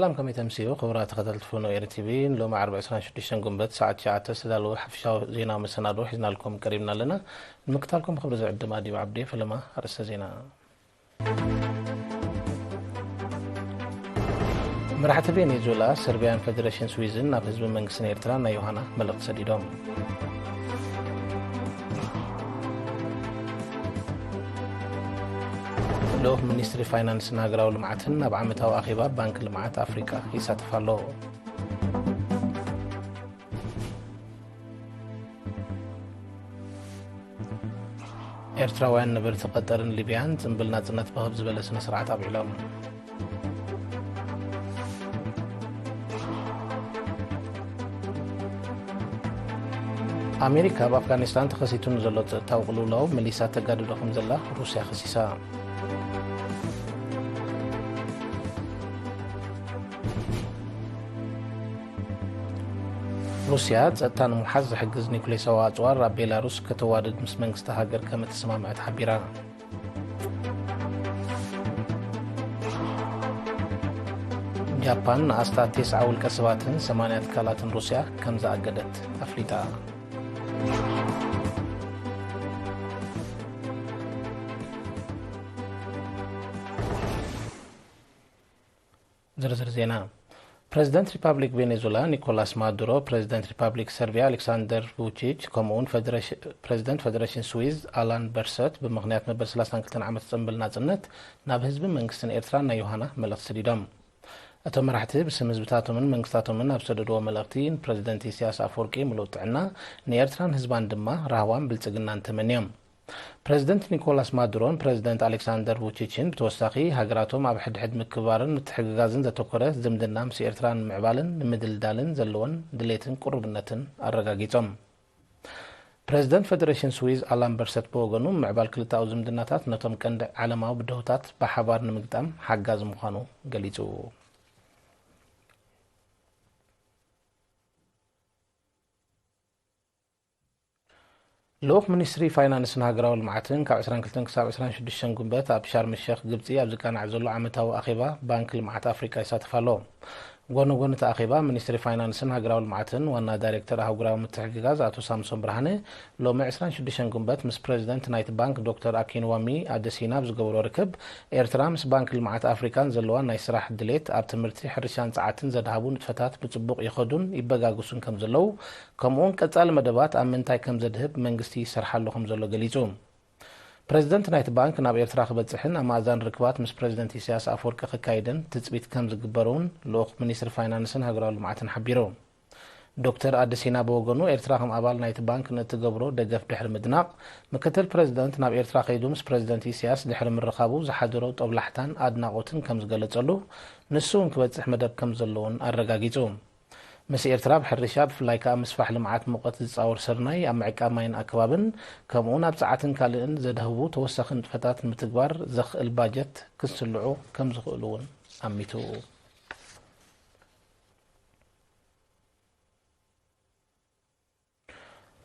ሰላም፣ ከመይ ተምስዩ ክቡራት ተኸታተልቲ ፎኖ ኤሪ ቲቪ። ሎሚ ዓርቢ ዕስራን ሽዱሽተን ጉንበት ሰዓት ትሽዓተ ዝተዳለወ ሓፈሻዊ ዜናዊ መሰናዶ ሒዝናልኩም ቀሪብና ኣለና። ንምክታልኩም ክብሪ ዝዕድም ኣዲብ ዓብዲ። ፈለማ ኣርእስተ ዜና። መራሕቲ ቬኔዙዌላ፣ ሰርቢያን ፌደሬሽን ስዊዝን ናብ ህዝቢ መንግስትን ኤርትራ ናይ ዮሃና መልእኽቲ ሰዲዶም። ልኡኽ ሚኒስትሪ ፋይናንስን ሃገራዊ ልምዓትን ኣብ ዓመታዊ ኣኼባ ባንክ ልምዓት ኣፍሪቃ ይሳተፍ ኣሎ። ኤርትራውያን ነበርቲ ቀጠርን ሊብያን ጽምብል ናጽነት ብኽብ ዝበለ ስነ ስርዓት ኣብዒሎም። ኣሜሪካ ኣብ ኣፍጋኒስታን ተኸሲቱ ንዘሎ ጸጥታዊ ቅልውላው መሊሳ ተጋድዶ ከም ዘላ ሩስያ ከሲሳ። ሩስያ ጸጥታ ንምውሓስ ዝሕግዝ ኒኩሌሳዊ ኣጽዋር ኣብ ቤላሩስ ከተዋድድ ምስ መንግስቲ ሃገር ከም እተሰማምዐት ሓቢራ። ጃፓን ንኣስታት ተስዓ ውልቀ ሰባትን ሰማንያ ትካላትን ሩስያ ከም ዝኣገደት ኣፍሊጣ። ዝርዝር ዜና። ፕረዚደንት ሪፓብሊክ ቬኔዙዌላ ኒኮላስ ማዱሮ፣ ፕረዚደንት ሪፓብሊክ ሰርቢያ ኣሌክሳንደር ቡቺች፣ ከምኡውን ፈደረሽ-፣ ፕረዚደንት ፈደረሽን ስዊዝ ኣላን በርሰት ብምኽንያት መበል ሰላሳን ክልተን ዓመት ጽምብል ናጽነት ናብ ህዝብን መንግስትን ኤርትራ ናይ ዮሃና መልእኽቲ ሰዲዶም። እቶም መራሕቲ ብስም ህዝብታቶምን መንግስታቶምን ኣብ ዝሰደድዎ መልእኽቲ፣ ንፕረዚደንት ኢሳያስ ኣፈወርቂ ምሉእ ጥዕና፣ ንኤርትራን ህዝባን ድማ ራህዋን ብልጽግናን ተመንዮም። ፕረዚደንት ኒኮላስ ማዱሮን ፕረዚደንት ኣሌክሳንደር ቡቺችን ብተወሳኺ፣ ሃገራቶም ኣብ ሕድሕድ ምክብባርን ምትሕግጋዝን ዘተኮረ ዝምድና ምስ ኤርትራ ንምዕባልን ንምድልዳልን ዘለወን ድሌትን ቅሩብነትን ኣረጋጊጾም። ፕረዚደንት ፈደረሽን ስዊዝ ኣላን በርሰት ብወገኑ፣ ምዕባል ክልተኣዊ ዝምድናታት ነቶም ቀንዲ ዓለማዊ ብድሆታት ብሓባር ንምግጣም ሓጋዚ ምዃኑ ገሊጹ። ልኡኽ ሚኒስትሪ ፋይናንስን ሃገራዊ ልምዓትን ካብ ዕስራን ክልተን ክሳብ ዕስራን ሽዱሽተን ጉንበት ኣብ ሻርም ሸኽ ግብጺ ኣብ ዝቃናዕ ዘሎ ዓመታዊ ኣኼባ ባንክ ልምዓት ኣፍሪቃ ይሳተፍ ኣሎ። ጎኒ ጎኒ እቲ ኣኼባ፣ ሚኒስትሪ ፋይናንስን ሃገራዊ ልምዓትን ዋና ዳይሬክተር ኣህጉራዊ ምትሕግጋዝ ኣቶ ሳምሶን ብርሃነ ሎሚ ዕስራን ሽዱሽተን ጉንበት ምስ ፕረዚደንት ናይቲ ባንክ ዶክተር ኣኪንዋሚ ኣደሲና ኣብ ዝገበሮ ርክብ፣ ኤርትራ ምስ ባንክ ልምዓት ኣፍሪቃን ዘለዋ ናይ ስራሕ ድሌት፣ ኣብ ትምህርቲ፣ ሕርሻን ጸዓትን ዘድሃቡ ንጥፈታት ብጽቡቕ ይኸዱን ይበጋግሱን ከም ዘለዉ፣ ከምኡውን ቀጻሊ መደባት ኣብ ምንታይ ከም ዘድህብ መንግስቲ ይሰርሓሉ ከም ዘሎ ገሊጹ። ፕረዚደንት ናይቲ ባንክ ናብ ኤርትራ ክበጽሕን ኣብ ማእዛን ርክባት ምስ ፕረዚደንት ኢሳያስ ኣፈወርቂ ክካይድን ትጽቢት ከም ዝግበር እውን ልኡኽ ሚኒስትሪ ፋይናንስን ሃገራዊ ልምዓትን ሓቢሩ። ዶክተር ኣደሲና ብወገኑ፣ ኤርትራ ከም ኣባል ናይቲ ባንክ ንእትገብሮ ደገፍ ድሕሪ ምድናቕ፣ ምክትል ፕረዚደንት ናብ ኤርትራ ከይዱ ምስ ፕረዚደንት ኢሳያስ ድሕሪ ምርኻቡ ዝሓደሮ ጦብላሕታን ኣድናቖትን ከም ዝገለጸሉ፣ ንሱ እውን ክበጽሕ መደብ ከም ዘለዎን ኣረጋጊጹ። ምስ ኤርትራ ኣብ ሕርሻ፣ ብፍላይ ከኣ ምስፋሕ ልምዓት ሙቐት ዝጻወር ስርናይ፣ ኣብ ምዕቃብ ማይን ኣከባብን፣ ከምኡውን ኣብ ጸዓትን ካልእን ዘድህቡ ተወሳኺ ንጥፈታት ንምትግባር ዘኽእል ባጀት ክስልዑ ከም ዝኽእሉ እውን ኣሚቱ።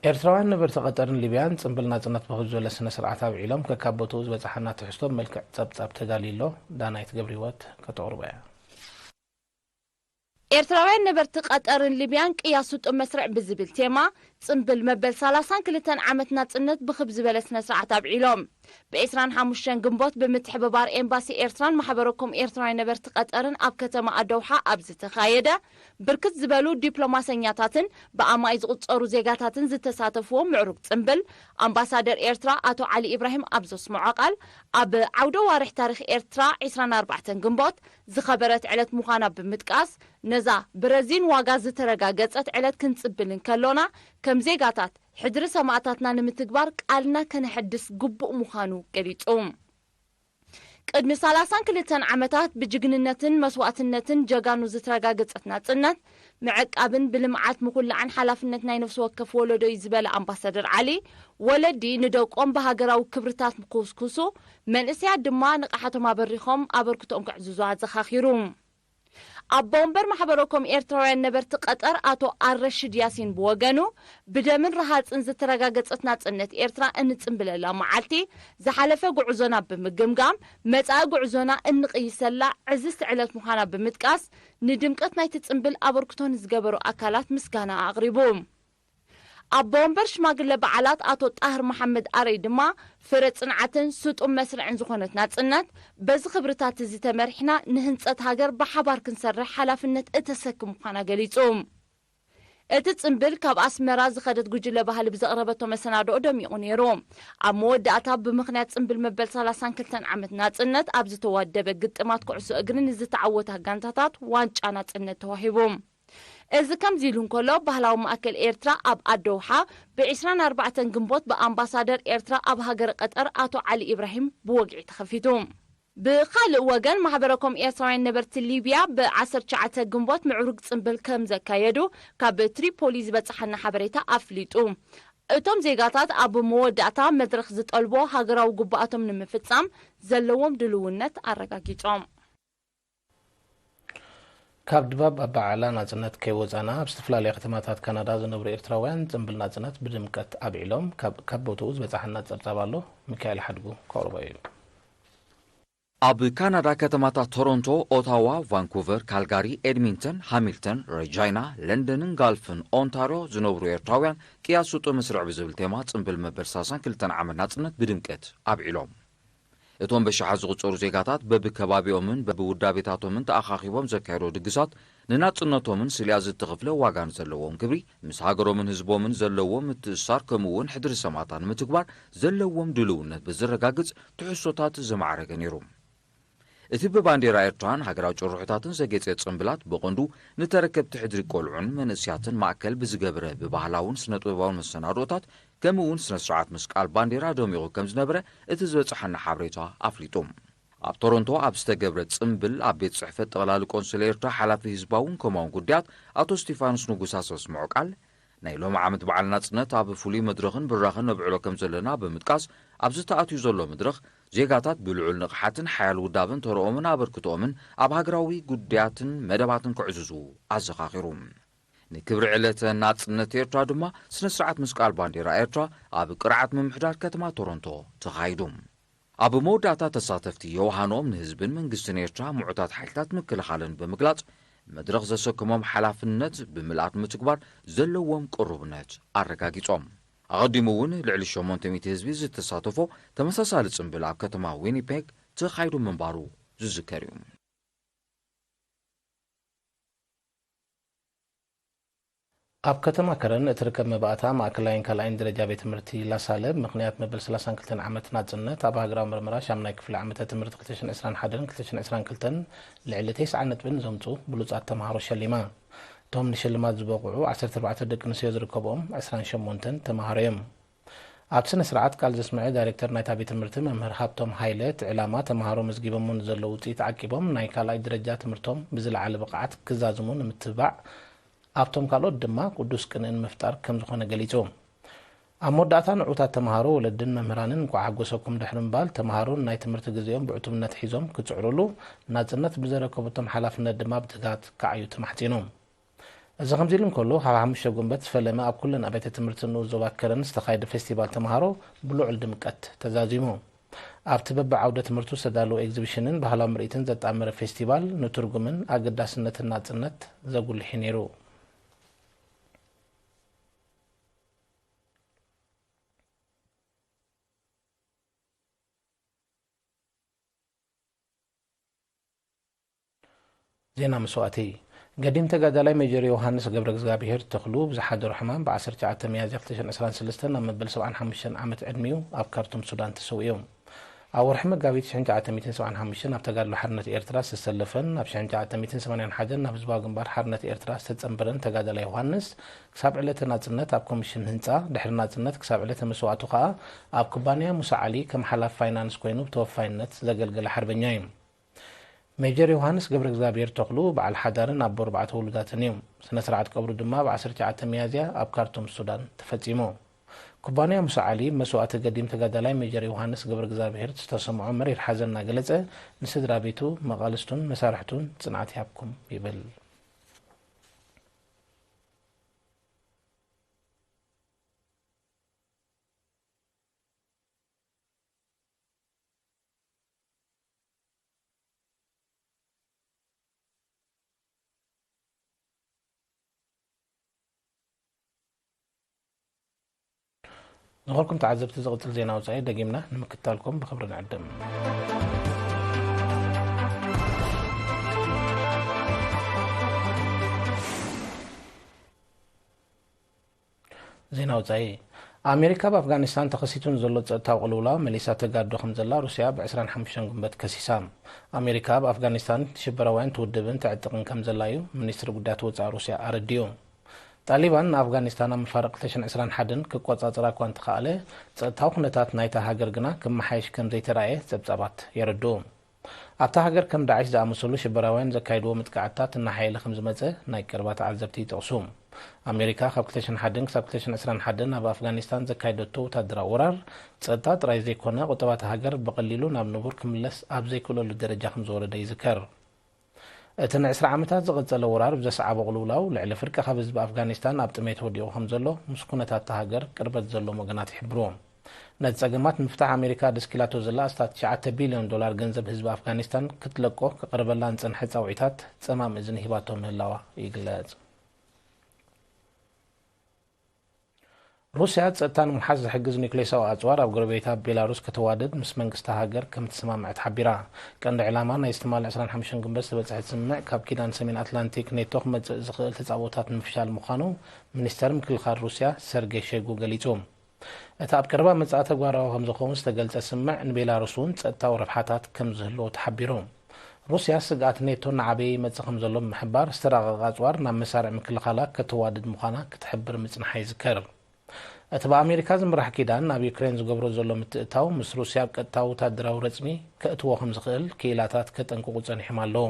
ኤርትራውያን ነበርቲ ቀጠርን ሊብያን ጽምብል ናጽነት ብኽብ ዝበለ ስነ ስርዓት ኣብዒሎም፣ ከካብ ቦትኡ ዝበጽሓና ትሕዝቶ ብመልክዕ ጸብጻብ ተዳልዩ ኣሎ። ዳናይት ገብረህይወት ከተቕርቦ እያ። ኤርትራውያን ነበርቲ ቀጠርን ሊብያን ቅያ ስጡም መስርዕ ብዝብል ቴማ ጽምብል መበል ሰላሳን ክልተን ዓመት ናጽነት ብኽብ ዝበለ ስነ ስርዓት ኣብዒሎም። ብ ዕስራን ሓሙሽተን ግንቦት ብምትሕብባር ኤምባሲ ኤርትራን ማሕበረኮም ኤርትራውያን ነበርቲ ቀጠርን ኣብ ከተማ ኣደውሓ ኣብ ዝተኻየደ፣ ብርክት ዝበሉ ዲፕሎማሰኛታትን ብኣማይ ዝቑጸሩ ዜጋታትን ዝተሳተፍዎ ምዕሩግ ጽምብል፣ ኣምባሳደር ኤርትራ ኣቶ ዓሊ ኢብራሂም ኣብ ዘስምዖ ቃል፣ ኣብ ዓውደ ዋርሕ ታሪኽ ኤርትራ ዕስራን ኣርባዕተን ግንቦት ዝኸበረት ዕለት ምዃና ብምጥቃስ፣ ነዛ ብረዚን ዋጋ ዝተረጋገጸት ዕለት ክንጽብል እንከሎና፣ ከም ዜጋታት ሕድሪ ሰማእታትና ንምትግባር ቃልና ከነሐድስ ግቡእ ምዃኑ ገሊጹ። ቅድሚ ሰላሳን ክልተን ዓመታት ብጅግንነትን መስዋእትነትን ጀጋኑ ዝተረጋገጸት ናጽነት፣ ምዕቃብን ብልምዓት ምኹላዕን ሓላፍነት ናይ ነፍሲ ወከፍ ወለዶ እዩ ዝበለ ኣምባሳደር ዓሊ፣ ወለዲ ንደቆም ብሃገራዊ ክብርታት ክኹስኩሱ፣ መንእሰያት ድማ ንቕሓቶም ኣበሪኾም ኣበርክቶኦም ከዕዝዙ ኣዘኻኺሩ። ኣቦ ወንበር ማሕበረ ኮም ኤርትራውያን ነበርቲ ቀጠር ኣቶ ኣረሽድ ያሲን ብወገኑ፣ ብደምን ረሃጽን ዝተረጋገጸት ናጽነት ኤርትራ እንጽንብለላ መዓልቲ፣ ዝሓለፈ ጉዕዞና ብምግምጋም፣ መጻኢ ጉዕዞና እንቕይሰላ ዕዝዝቲ ዕለት ምዃና ብምጥቃስ፣ ንድምቀት ናይቲ ጽንብል ኣበርክቶ ንዝገበሩ ኣካላት ምስጋና ኣቕሪቡ። ኣቦ ወንበር ሽማግለ በዓላት ኣቶ ጣህር መሓመድ ኣረይ ድማ፣ ፍረ ጽንዓትን ስጡም መስርዕን ዝኾነት ናጽነት፣ በዚ ክብርታት እዚ ተመሪሕና ንህንጸት ሃገር ብሓባር ክንሰርሕ ሓላፍነት እተሰክም ምዃና ገሊጹ። እቲ ጽምብል ካብ ኣስመራ ዝኸደት ጉጅለ ባህሊ ብዘቕረበቶ መሰናድኦ ደሚቑ ነይሩ። ኣብ መወዳእታ፣ ብምኽንያት ጽምብል መበል ሰላሳን ክልተን ዓመት ናጽነት ኣብ ዝተዋደበ ግጥማት ኩዕሶ እግሪ ንዝተዓወታ ጋንታታት ዋንጫ ናጽነት ተዋሂቡ። እዚ ከምዚ ኢሉ እንከሎ፣ ባህላዊ ማእከል ኤርትራ ኣብ ኣደውሓ ብ ዕስራን ኣርባዕተን ግንቦት ብኣምባሳደር ኤርትራ ኣብ ሃገረ ቀጠር ኣቶ ዓሊ ኢብራሂም ብወግዒ ተኸፊቱ። ብኻልእ ወገን፣ ማሕበረ ኮም ኤርትራውያን ነበርቲ ሊብያ ብ ዓሰርተ ትሽዓተ ግንቦት ምዕሩግ ጽምብል ከም ዘካየዱ ካብ ትሪፖሊ ዝበጽሓና ሓበሬታ ኣፍሊጡ። እቶም ዜጋታት ኣብ መወዳእታ መድረኽ ዝጠልቦ ሃገራዊ ግቡኣቶም ንምፍጻም ዘለዎም ድልውነት ኣረጋጊጾም። ካብ ድባብ ኣበዓዕላ ናጽነት ከይወጻና፣ ኣብ ዝተፈላለያ ከተማታት ካናዳ ዝነብሩ ኤርትራውያን ጽምብል ናጽነት ብድምቀት ኣብዒሎም። ካብ፣ ካብ ቦታኡ ዝበጻሓና ጸብጻብ ኣሎ። ሚካኤል ሓድጉ ከቕርቦ እዩ። ኣብ ካናዳ ከተማታት ቶሮንቶ፣ ኦታዋ፣ ቫንኩቨር፣ ካልጋሪ፣ ኤድሚንተን፣ ሃሚልተን፣ ረጃይና፣ ለንደንን ጋልፍን ኦንታርዮ ዝነብሩ ኤርትራውያን ቅያ ስጡም መስርዕ ብዝብል ቴማ ጽምብል መበል ሰላሳን ክልተን ዓመት ናጽነት ብድምቀት ኣብዒሎም። እቶም በሽሓት ዝቑጸሩ ዜጋታት በብከባቢኦምን በብውዳቤታቶምን ተኣኻኺቦም ዘካየዶ ድግሳት ንናጽነቶምን ስልያ ዝትኽፍለ ዋጋን ዘለዎም ክብሪ፣ ምስ ሃገሮምን ህዝቦምን ዘለዎም ምትእስሳር፣ ከምኡ እውን ሕድሪ ሰማእታት ንምትግባር ዘለዎም ድልውነት ብዝረጋግጽ ትሕዝቶታት ዝማዕረገ ነይሩ። እቲ ብባንዴራ ኤርትራን ሃገራዊ ጭርሖታትን ዘጌጸ ጽምብላት፣ ብቐንዱ ንተረከብቲ ሕድሪ ቆልዑን መንእስያትን ማእከል ብዝገበረ ብባህላውን ስነ-ጥበባውን መሰናድኦታት፣ ከምኡ እውን ስነ-ስርዓት ምስቃል ባንዴራ ደሚቑ ከም ዝነበረ እቲ ዝበጽሓና ሓበሬታ ኣፍሊጡ። ኣብ ቶሮንቶ ኣብ ዝተገብረ ጽምብል፣ ኣብ ቤት ጽሕፈት ጠቕላሊ ቆንስል ኤርትራ ሓላፊ ህዝባውን ኮማውን ጉዳያት ኣቶ ስቲፋኖስ ንጉስ ኣብ ዘስምዖ ቃል፣ ናይ ሎሚ ዓመት በዓል ናጽነት ኣብ ፍሉይ መድረኽን ብራኸን ነብዕሎ ከም ዘለና ብምጥቃስ፣ ኣብዚ ተኣትዩ ዘሎ መድረኽ፣ ዜጋታት ብልዑል ንቕሓትን ሓያል ውዳበን ተረኦምን ኣበርክቶኦምን ኣብ ሃገራዊ ጉዳያትን መደባትን ከዕዝዙ ኣዘኻኺሩ። ንክብሪ ዕለተ ናጽነት ኤርትራ ድማ ስነ ስርዓት ምስቃል ባንዴራ ኤርትራ ኣብ ቅርዓት ምምሕዳር ከተማ ቶሮንቶ ተኻይዱ። ኣብ መወዳእታ፣ ተሳተፍቲ ዮሃኖም ንህዝብን መንግስትን ኤርትራ፣ ምዑታት ሓይልታት ምክልኻልን ብምግላጽ፣ መድረኽ ዘሰከሞም ሓላፍነት ብምልኣት ምትግባር ዘለዎም ቅሩብነት ኣረጋጊጾም። ኣቐዲሙ እውን ልዕሊ ሸሞንተ ሚእቲ ህዝቢ ዝተሳተፎ ተመሳሳሊ ጽምብል ኣብ ከተማ ዊኒፔግ ተኻይዱ ምንባሩ ዝዝከር እዩ። ኣብ ከተማ ከረን እትርከብ መባእታ ማእከላይን ካልኣይን ደረጃ ቤት ትምህርቲ ላሳለ፣ ብምኽንያት መበል ሰላሳን ክልተን ዓመት ናጽነት፣ ኣብ ሃገራዊ ምርመራ ሻምናይ ክፍሊ ዓመተ ትምህርቲ ክልተ ሽሕን ዕስራን ሓደን ክልተ ሽሕን ዕስራን ክልተን ልዕሊ ተስዓ ነጥቢ ንዘምጽኡ ብሉጻት ተምሃሮ ሸሊማ። እቶም ንሽልማት ዝበቕዑ ዓሰርተ ኣርባዕተ ደቂ ኣንስትዮ ዝርከብኦም ዕስራን ሸሞንተን ተምሃሮ እዮም። ኣብ ስነ ስርዓት ቃል ዘስምዐ ዳይሬክተር ናይታ ቤት ትምህርቲ መምህር ሃብቶም ሃይለ፣ እቲ ዕላማ ተምሃሮ መዝጊቦሞ ንዘለዉ ውጽኢት ዓቂቦም ናይ ካልኣይ ደረጃ ትምህርቶም ብዝለዓለ ብቕዓት ክዛዝሙ ንምትብባዕ፣ ኣብቶም ካልኦት ድማ ቅዱስ ቅንኢ ንምፍጣር ከም ዝኾነ ገሊጹ። ኣብ መወዳእታ ንዑታት ተምሃሮ፣ ወለድን መምህራንን እንቋዕ ሓጎሰኩም ድሕሪ ምባል፣ ተምሃሮን ናይ ትምህርቲ ግዜኦም ብዕቱብነት ሒዞም ክጽዕሩሉ፣ ናጽነት ብዘረከቡቶም ሓላፍነት ድማ ብትግሃት ክዓዩ ተማሕጺኑ። እዚ ከምዚ ኢሉ እንከሎ፣ ካብ ሓሙሽተ ጉንበት ዝፈለመ ኣብ ኩለን ኣብያተ ትምህርቲ ንኡስ ዞባ ከረን ዝተኻየደ ፌስቲቫል ተምሃሮ ብልዑል ድምቀት ተዛዚሙ። ኣብቲ በብዓውደ ትምህርቱ ዝተዳለወ ኤግዚቢሽንን ባህላዊ ምርኢትን ዘጣመረ ፌስቲቫል፣ ንትርጉምን ኣገዳስነትን ናጽነት ዘጉልሕ እዩ ነይሩ። ዜና መስዋእቲ። ገዲም ተጋዳላይ ሜጀር ዮሃንስ ገብረ እግዚኣብሔር ተኽሉ ብዝሓደሮ ሕማም ብ ዓሰርተ ትሽዓተ ሚያዝያ ክልተ ሽሕን ዕስራን ሰለስተን ኣብ መበል ሰብዓን ሓሙሽተን ዓመት ዕድሚኡ ኣብ ካርቱም ሱዳን ተሰዊኡ። ኣብ ወርሒ መጋቢት ሽሕን ትሽዓተ ሚእትን ሰብዓን ሓሙሽተን ኣብ ተጋድሎ ሓርነት ኤርትራ ዝተሰለፈን ኣብ ሽሕን ትሽዓተ ሚእትን ሰማንያን ሓደን ናብ ህዝባዊ ግንባር ሓርነት ኤርትራ ዝተጸንበረን ተጋዳላይ ዮሃንስ፣ ክሳብ ዕለተ ናጽነት ኣብ ኮሚሽን ህንጻ፣ ድሕሪ ናጽነት ክሳብ ዕለተ መስዋእቱ ከኣ ኣብ ኩባንያ ሙሳ ዓሊ ከም ሓላፊ ፋይናንስ ኮይኑ ብተወፋይነት ዘገልገለ ሓርበኛ እዩ። ሜጀር ዮሃንስ ገብረ እግዚኣብሔር ተኽሉ በዓል ሓዳርን ኣቦ ኣርባዕተ ውሉዳትን እዩ። ስነ ስርዓት ቀብሩ ድማ ብ ዓሰርተ ትሽዓተ ሚያዝያ ኣብ ካርቱም ሱዳን ተፈጺሙ። ኩባንያ ሙሳ ዓሊ፣ መስዋእቲ ገዲም ተጋዳላይ ሜጀር ዮሃንስ ገብረእግዚኣብሄር ዝተሰምዖ መሪር ሓዘን እናገለጸ፣ ንስድራ ቤቱ፣ መቓልስቱን መሳርሕቱን ጽንዓት ይሃብኩም ይብል። ዝኸበርኩም ተዓዘብቲ፣ ዝቕጽል ዜና ወጻኢ ደጊምና ንምክትታልኩም ብኽብሪ ንዕድም። ዜና ወጻኢ። ኣሜሪካ ኣብ ኣፍጋኒስታን ተኸሲቱ ንዘሎ ጸጥታዊ ቅልውላው መሊሳ ተጋድዶ ከም ዘላ ሩስያ ብ ዕስራን ሓሙሽተን ጉንበት ከሲሳ። ኣሜሪካ ኣብ ኣፍጋኒስታን ሽበራውያን ትውድብን ተዕጥቕን ከም ዘላ እዩ ሚኒስትሪ ጉዳያት ወጻኢ ሩስያ ኣረዲኡ። ጣሊባን ንኣፍጋኒስታን ኣብ መፋርቕ ክልተ ሽሕን ዕስራን ሓደን ክቆጻጸራ እኳ እንተኸኣለ፣ ጸጥታዊ ኩነታት ናይታ ሃገር ግና ክመሓየሽ ከም ዘይተራእየ ጸብጻባት የረድኡ። ኣብታ ሃገር ከም ዳዕሽ ዝኣመሰሉ ሽበራውያን ዘካይድዎ መጥቃዕትታት እናሓየለ ከም ዝመጸ ናይ ቀረባ ተዓዘብቲ ይጠቕሱ። ኣሜሪካ ካብ ክልተ ሽሕን ሓደን ክሳብ ክልተ ሽሕን ዕስራን ሓደን ኣብ ኣፍጋኒስታን ዘካየደቶ ወታደራዊ ወራር፣ ጸጥታ ጥራይ ዘይኮነ፣ ቁጠባ እታ ሃገር ብቐሊሉ ናብ ንቡር ክምለስ ኣብ ዘይክእለሉ ደረጃ ከም ዝወረደ ይዝከር። እቲ ንዕስራ ዓመታት ዝቐጸለ ወራር ብዘስዓቦ ቅልውላው፣ ልዕሊ ፍርቂ ካብ ህዝቢ ኣፍጋኒስታን ኣብ ጥሜት ወዲቑ ከም ዘሎ፣ ምስ ኩነታት እታ ሃገር ቅርበት ዘሎም ወገናት ይሕብሩ። ነቲ ጸገማት ንምፍታሕ ኣሜሪካ ደስኪላቶ ዘላ ኣስታት ትሽዓተ ቢልዮን ዶላር ገንዘብ ህዝቢ ኣፍጋኒስታን ክትለቆ ክቐርበላ ዝጸንሐ ጻውዒታት ጸማም እዝኒ ሂባቶ ምህላዋ ይግለጽ። ሩስያ ጸጥታ ንምውሓስ ዝሕግዝ ኒውክሌሳዊ ኣጽዋር ኣብ ጎረቤታ ቤላሩስ ከተዋድድ ምስ መንግስቲ ሃገር ከም እተሰማምዐት ሓቢራ። ቀንዲ ዕላማ ናይ ትማሊ ዕስራን ሓሙሽተን ግንቦት ዝተበጽሐ ስምምዕ ካብ ኪዳን ሰሜን ኣትላንቲክ ኔቶ ክመጽእ ዝኽእል ተጻብኦታት ንምፍሻል ምዃኑ ሚኒስተር ምክልኻል ሩስያ ሰርጌ ሸይጉ ገሊጹ። እቲ ኣብ ቀረባ መጻኢ ተግባራዊ ከም ዝኸውን ዝተገልጸ ስምምዕ ንቤላሩስ እውን ጸጥታዊ ረብሓታት ከም ዝህልዎ ተሓቢሩ። ሩስያ ስግኣት ኔቶ እናዓበየ ይመጽእ ከም ዘሎ ብምሕባር፣ ዝተራቐቐ ኣጽዋር ናብ መሳርዕ ምክልኻላ ከተዋድድ ምዃና ክትሕብር ምጽንሓ ይዝከር። እቲ ብኣሜሪካ ዝምራሕ ኪዳን ናብ ዩክሬን ዝገብሮ ዘሎ ምትእትታው ምስ ሩስያ ኣብ ቀጥታዊ ወታደራዊ ረጽሚ ከእትዎ ከም ዝኽእል ክኢላታት ከጠንቅቑ ጸኒሖም ኣለዉ።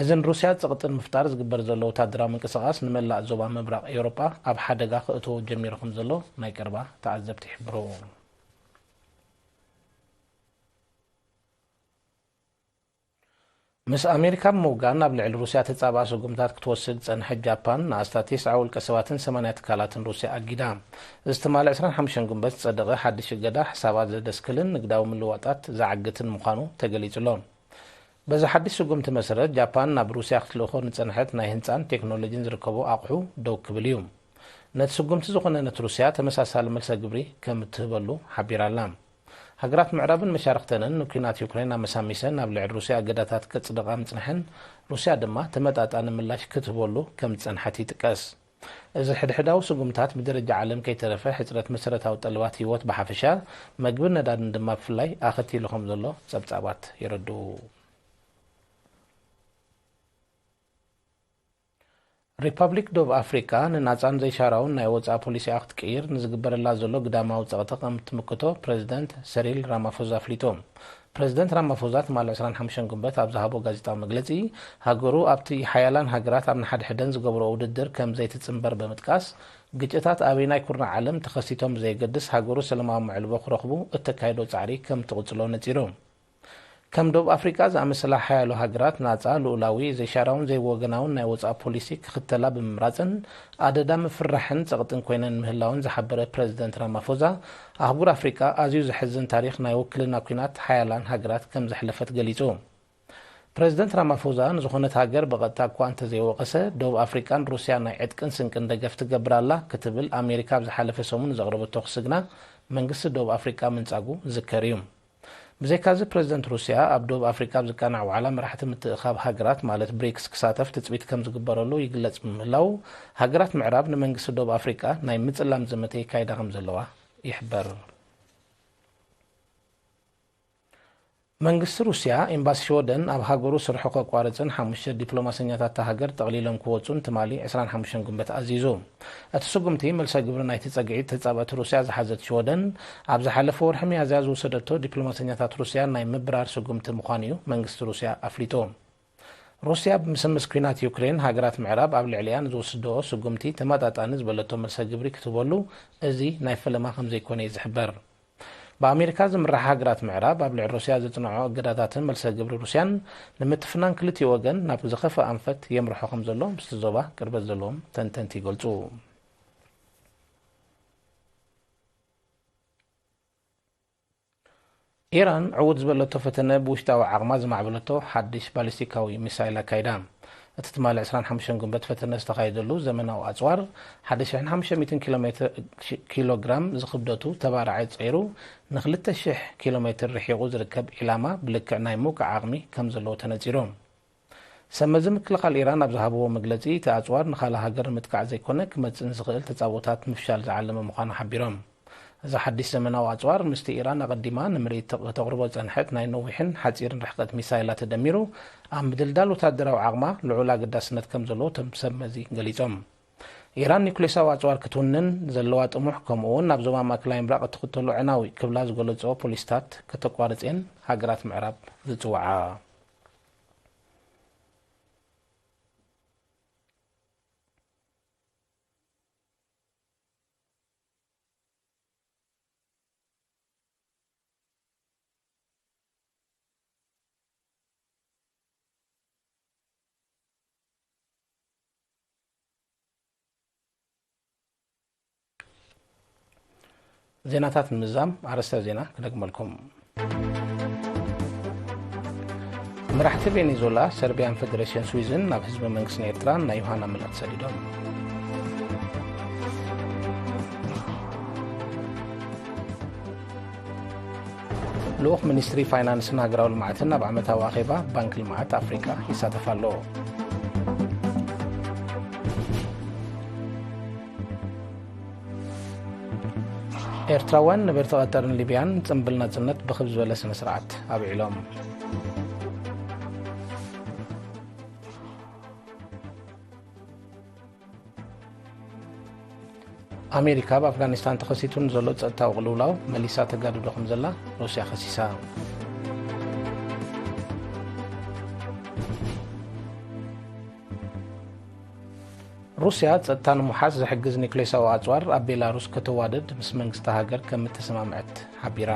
እዚ ንሩስያ ጸቕጢ ንምፍጣር ዝግበር ዘሎ ወታደራዊ ምንቅስቓስ ንመላእ ዞባ ምብራቕ ኤውሮጳ ኣብ ሓደጋ ከእትዎ ጀሚሩ ከም ዘሎ ናይ ቀረባ ተዓዘብቲ ይሕብሩ። ምስ ኣሜሪካ ብምውጋን ኣብ ልዕሊ ሩስያ ተጻብኣ ስጉምታት ክትወስድ ዝጸንሐት ጃፓን፣ ንኣስታት ተስዓ ውልቀ ሰባትን ሰማንያ ትካላትን ሩስያ ኣጊዳ። እዚ ትማሊ ዕስራን ሓሙሽተን ግንቦት ዝጸደቐ ሓድሽ እገዳ፣ ሕሳባት ዘደስክልን ንግዳዊ ምልዋጣት ዝዓግትን ምዃኑ ተገሊጹ ኣሎ። በዚ ሓድሽ ስጉምቲ መሰረት፣ ጃፓን ናብ ሩስያ ክትልእኾ ንጸንሐት ናይ ህንጻን ቴክኖሎጂን ዝርከቦ ኣቕሑ ደው ክብል እዩ። ነቲ ስጉምቲ ዝኾነነት ሩስያ ተመሳሳሊ መልሰ ግብሪ ከም እትህበሉ ሓቢራ ኣላ። ሃገራት ምዕራብን መሻርኽተንን ንኲናት ዩክሬን ኣመሳሚሰን ኣብ ልዕሊ ሩስያ እገዳታት ከጽድቓ ምጽንሐን፣ ሩስያ ድማ ተመጣጣኒ ምላሽ ክትህበሉ ከም ዝጸንሐት ይጥቀስ። እዚ ሕድሕዳዊ ስጉምታት ብደረጃ ዓለም ከይተረፈ ሕጽረት መሰረታዊ ጠለባት ህይወት ብሓፈሻ፣ መግብን ነዳድን ድማ ብፍላይ ኣኸቲሉ ከም ዘሎ ጸብጻባት የረድኡ። ሪፓብሊክ ዶብ ኣፍሪቃ ንናጻን ዘይሻራውን ናይ ወጻኢ ፖሊሲኣ ክትቅይር ንዝግበረላ ዘሎ ግዳማዊ ጸቕጢ ከም እትምክቶ ፕረዚደንት ሰሪል ራማፎዛ ኣፍሊጡ። ፕረዚደንት ራማፎዛ ትማሊ ዕስራን ሓሙሽተን ግንቦት ኣብ ዝሃቦ ጋዜጣዊ መግለጺ፣ ሃገሩ ኣብቲ ሓያላን ሃገራት ኣብ ንሓድሕደን ዝገብርኦ ውድድር ከም ዘይትጽንበር ብምጥቃስ፣ ግጭታት ኣበይናይ ኩርናዕ ዓለም ተኸሲቶም ብዘየገድስ፣ ሃገሩ ሰላማዊ መዕልቦ ክረኽቡ እተካይዶ ጻዕሪ ከም ትቕጽሎ ነጺሩ። ከም ደቡብ ኣፍሪቃ ዝኣመሰላ ሓያሎ ሃገራት ናጻ፣ ልኡላዊ፣ ዘይሻራውን ዘይወገናውን ናይ ወጻኢ ፖሊሲ ክኽተላ ብምምራጽን ኣደዳ ምፍርራሕን ጸቕጥን ኮይነን ምህላወን ዝሓበረ ፕረዚደንት ራማፎዛ፣ ኣህጉር ኣፍሪቃ ኣዝዩ ዘሕዝን ታሪኽ ናይ ውክልና ኲናት ሓያላን ሃገራት ከም ዘሕለፈት ገሊጹ። ፕረዚደንት ራማፎዛ ንዝኾነት ሃገር ብቐጥታ እኳ እንተዘይወቐሰ፣ ደቡብ ኣፍሪቃ ንሩስያ ናይ ዕጥቅን ስንቅን ደገፍ ትገብር ኣላ ክትብል ኣሜሪካ ኣብ ዝሓለፈ ሰሙን ዘቕረበቶ ክሲ ግና መንግስቲ ደቡብ ኣፍሪቃ ምንጻጉ ዝዝከር እዩ። ብዘይካዚ፣ ፕረዚደንት ሩስያ ኣብ ደቡብ ኣፍሪቃ ኣብ ዝቃናዕ ዋዕላ መራሕቲ ምትእኻብ ሃገራት ማለት ብሪክስ ክሳተፍ ትጽቢት ከም ዝግበረሉ ይግለጽ ብምህላው፣ ሃገራት ምዕራብ ንመንግስቲ ደቡብ ኣፍሪቃ ናይ ምጽላም ዘመተ የካይዳ ከም ዘለዋ ይሕበር። መንግስቲ ሩስያ፣ ኤምባሲ ሽወደን ኣብ ሃገሩ ስርሑ ከቋርጽን ሓሙሽተ ዲፕሎማሰኛታት እታ ሃገር ጠቕሊሎም ክወጹን ትማሊ ዕስራን ሓሙሽተን ግንቦት ኣዚዙ። እቲ ስጉምቲ፣ መልሰ ግብሪ ናይቲ ጸግዒ ተጻብእቲ ሩስያ ዝሓዘት ሽወደን፣ ኣብ ዝሓለፈ ወርሒ ሚያዝያ ዝወሰደቶ ዲፕሎማሰኛታት ሩስያ ናይ ምብራር ስጉምቲ ምዃኑ እዩ መንግስቲ ሩስያ ኣፍሊጡ። ሩስያ ብምስምስ ኲናት ዩክሬን፣ ሃገራት ምዕራብ ኣብ ልዕሊኣ ንዝወስድኦ ስጉምቲ ተመጣጣኒ ዝበለቶ መልሰ ግብሪ ክትህበሉ፣ እዚ ናይ ፈለማ ከም ዘይኮነ እዩ ዝሕበር። ብኣሜሪካ ዝምርሓ ሃገራት ምዕራብ ኣብ ልዕሊ ሩስያ ዘጽንዖ እገዳታትን መልሰ ግብሪ ሩስያን ንምትፍናን ክልቲኡ ወገን ናብ ዝኸፍእ ኣንፈት የምርሖ ከም ዘሎ ምስቲ ዞባ ቅርበት ዘለዎም ተንተንቲ ይገልጹ። ኢራን ዕዉት ዝበለቶ ፈተነ ብውሽጣዊ ዓቕማ ዝማዕበለቶ ሓድሽ ባሊስቲካዊ ሚሳይል ኣካይዳ። እቲ ትማሊ ዕስራን ሓሙሽተን ጉንበት ፈተነ ዝተኻየደሉ ዘመናዊ ኣጽዋር ሓደ ሽሕን ሓሙሽተ ሚእትን ኪሎ ሜትር፣ ኪሎ ግራም ዝኽብደቱ ተባራዒ ጸይሩ ንኽልተ ሽሕ ኪሎ ሜትር ርሒቑ ዝርከብ ዒላማ ብልክዕ ናይ ምውቃዕ ዓቕሚ ከም ዘለዎ ተነጺሩ። ሰመዚ ምክልኻል ኢራን ኣብ ዝሃብዎ መግለጺ፣ እቲ ኣጽዋር ንኻልእ ሃገር ንምጥቃዕ ዘይኮነ፣ ክመጽእ ንዝኽእል ተጻብኦታት ምፍሻል ዝዓለመ ምዃኑ ሓቢሮም። እዚ ሓድሽ ዘመናዊ ኣጽዋር፣ ምስቲ ኢራን ኣቐዲማ ንምርኢት ተቕ-፣ ከተቕርቦ ዝጸንሐት ናይ ነዊሕን ሓጺርን ርሕቀት ሚሳይላ ተደሚሩ፣ ኣብ ምድልዳል ወታደራዊ ዓቕማ ልዑል ኣገዳስነት ከም ዘለዎ እቶም ሰብ መዚ ገሊጾም። ኢራን ኒኩሌሳዊ ኣጽዋር ክትውንን ዘለዋ ጥሙሕ፣ ከምኡ እውን ናብ ዞባ ማእከላይ ምብራቕ እትኽተሎ ዕናዊ ክብላ ዝገለጽኦ ፖሊሲታት ከተቋርጽ እየን ሃገራት ምዕራብ ዝጽውዓ። ዜናታት ንምዝዛም ኣርእስተ ዜና ክደግመልኩም። መራሕቲ ቬኔዙዌላ፣ ሰርቢያን ፈደሬሽን ስዊዝን ናብ ህዝቢ መንግስትን ኤርትራን ናይ ዮሃና መልእኽቲ ሰዲዶም። ልኡኽ ሚኒስትሪ ፋይናንስን ሃገራዊ ልምዓትን ኣብ ዓመታዊ ኣኼባ ባንክ ልምዓት ኣፍሪቃ ይሳተፍ ኣሎ። ኤርትራውያን ነበርቲ ቀጠርን ሊብያን ጽምብል ናጽነት ብኽብ ዝበለ ስነ ስርዓት ኣብዒሎም። ኣሜሪካ ኣብ ኣፍጋኒስታን ተኸሲቱ ንዘሎ ጸጥታዊ ቅልውላው መሊሳ ተጋድዶ ከም ዘላ ሩስያ ከሲሳ። ሩስያ ጸጥታ ንምውሓስ ዝሕግዝ ኒውክሌሳዊ ኣጽዋር ኣብ ቤላሩስ ከተዋድድ ምስ መንግስቲ ሃገር ከም እተሰማምዐት ሓቢራ።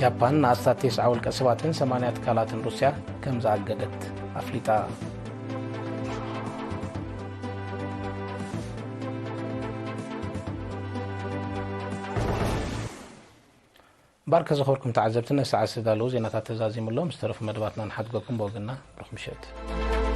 ጃፓን ንኣስታት ተስዓ ውልቀ ሰባትን ሰማንያ ትካላትን ሩስያ ከም ዝኣገደት ኣፍሊጣ። ባርከ ዝኸበርኩም ተዓዘብቲ፣ ነዚ ሰዓት ዝተዳለዉ ዜናታት ተዛዚሙ ኣሎ። ምስ ተረፉ መደባትና ንሓድገኩም ብወገንና ብሩኽ ምሸት።